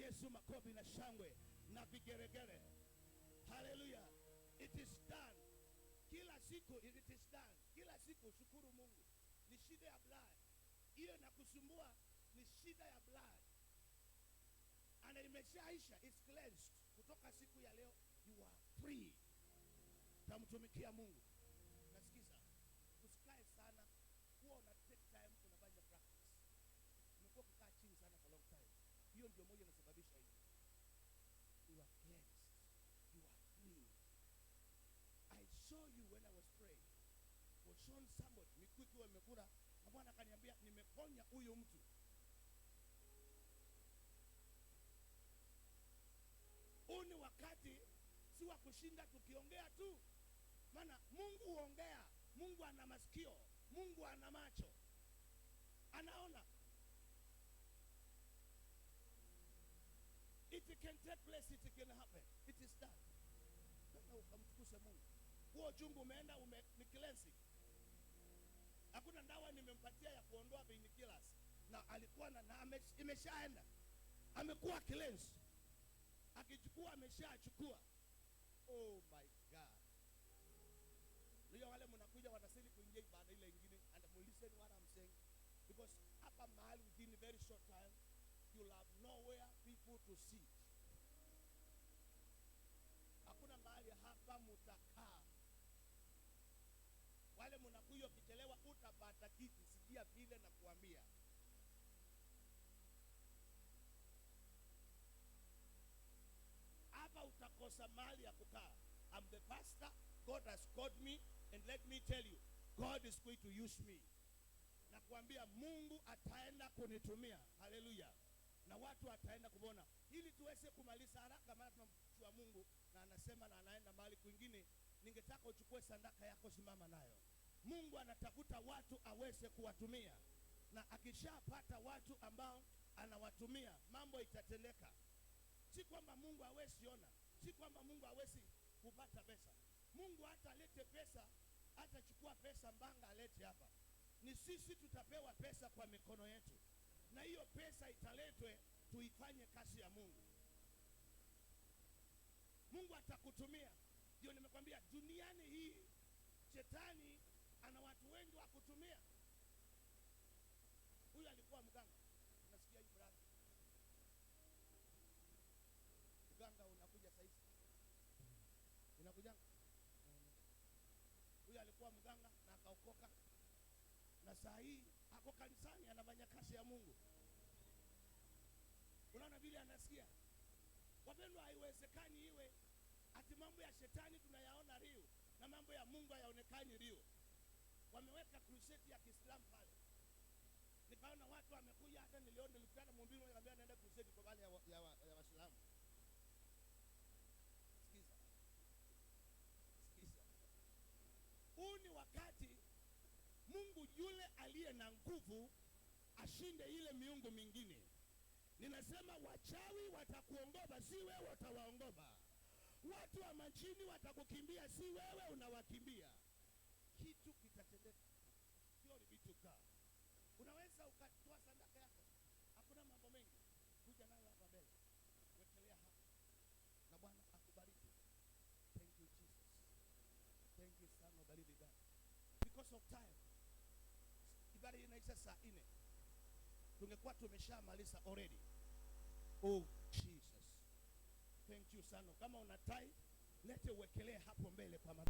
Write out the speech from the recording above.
Yesu makofi na shangwe na vigeregere. Haleluya. It is done. Kila siku it is done. Kila siku shukuru Mungu. Ni shida ya blood. Hiyo inakusumbua ni shida ya blood. And imeshaisha, it's cleansed. Kutoka siku ya leo you are free. Tamtumikia Mungu. Nasikiza. Usikae sana. Huwa una take time unafanya practice. Umekuwa ukikaa chini sana for long time. Hiyo ndio moja inasababisha hiyo. You are cleansed. You are free. I saw you when I was praying. Was shown somebody, miguu ikiwa imekula, na Bwana akaniambia nimeponya huyu mtu. Huu ni wakati si wa kushinda tukiongea tu, maana Mungu huongea. Mungu ana masikio, Mungu ana macho, anaona. It can take place, it can happen, it is done. Kama ukamtukuze Mungu, huo uchungu umeenda ni cleansing. Hakuna dawa nimempatia ya kuondoa painkillers, na alikuwa na imeshaenda, amekuwa cleanse, akichukua ameshachukua. Oh my God. Ndio wale mnakuja wanasili kuingia ibada ile ingine, and listen what I'm saying, because hapa mahali within a very short time you'll have nowhere people to sit. Hakuna mahali hapa mutakaa. Wale mnakuja ukichelewa utapata kiti. Sikia vile na kuambia. Hapa utakosa mahali ya kukaa. I'm the pastor. God has called me, and let me tell you, God is going to use me. Na kuambia Mungu ataenda kunitumia. Haleluya. Na watu wataenda kuona. Ili tuweze kumaliza haraka, maana tunamjua Mungu na anasema na anaenda mahali kwingine. Ningetaka uchukue sadaka yako, simama nayo. Mungu anatafuta watu aweze kuwatumia, na akishapata watu ambao anawatumia, mambo itatendeka. Si kwamba Mungu hawezi ona, si kwamba Mungu hawezi kupata pesa. Mungu hata alete pesa, hatachukua pesa mbanga alete hapa. Ni sisi tutapewa pesa kwa mikono yetu, na hiyo pesa italetwe tuifanye kazi ya Mungu. Mungu atakutumia. Ndio nimekwambia duniani hii shetani ana watu wengi wa kutumia. Huyu alikuwa mganga. Unasikia hii brother? Mganga unakuja saizi. Unakuja? Huyu alikuwa mganga na akaokoka. Na saa hii ako kanisani anafanya kazi ya Mungu. Unaona vile anasikia? Wapendwa, haiwezekani iwe ati mambo ya shetani tunayaona rio na mambo ya Mungu hayaonekani rio. Wameweka crusade ya Kiislamu pale. Nikaona watu wamekuja, hata niliona nilikutana mhubiri mmoja akaniambia anaenda crusade kwa wale ya Waislamu. Sikiza. Sikiza. Huu ni wakati Mungu yule aliye na nguvu ashinde ile miungu mingine. Ninasema wachawi watakuongoza, si wewe utawaongoza. Watu wa majini watakukimbia, si wewe unawakimbia. Kitu kitatendeka. Glory be to God. Unaweza ukatoa sadaka yako. Hakuna mambo mengi. Kuja nayo hapa mbele. Wekelea hapa. Na Bwana akubariki. Thank you Jesus. Thank you Son of the living God. Because of time. Ibada inaisha saa 4. Tungekuwa tumeshamaliza already. Oh Jesus. Thank you sana. Kama una tai, lete uwekelee hapo mbele kwa madhabahu.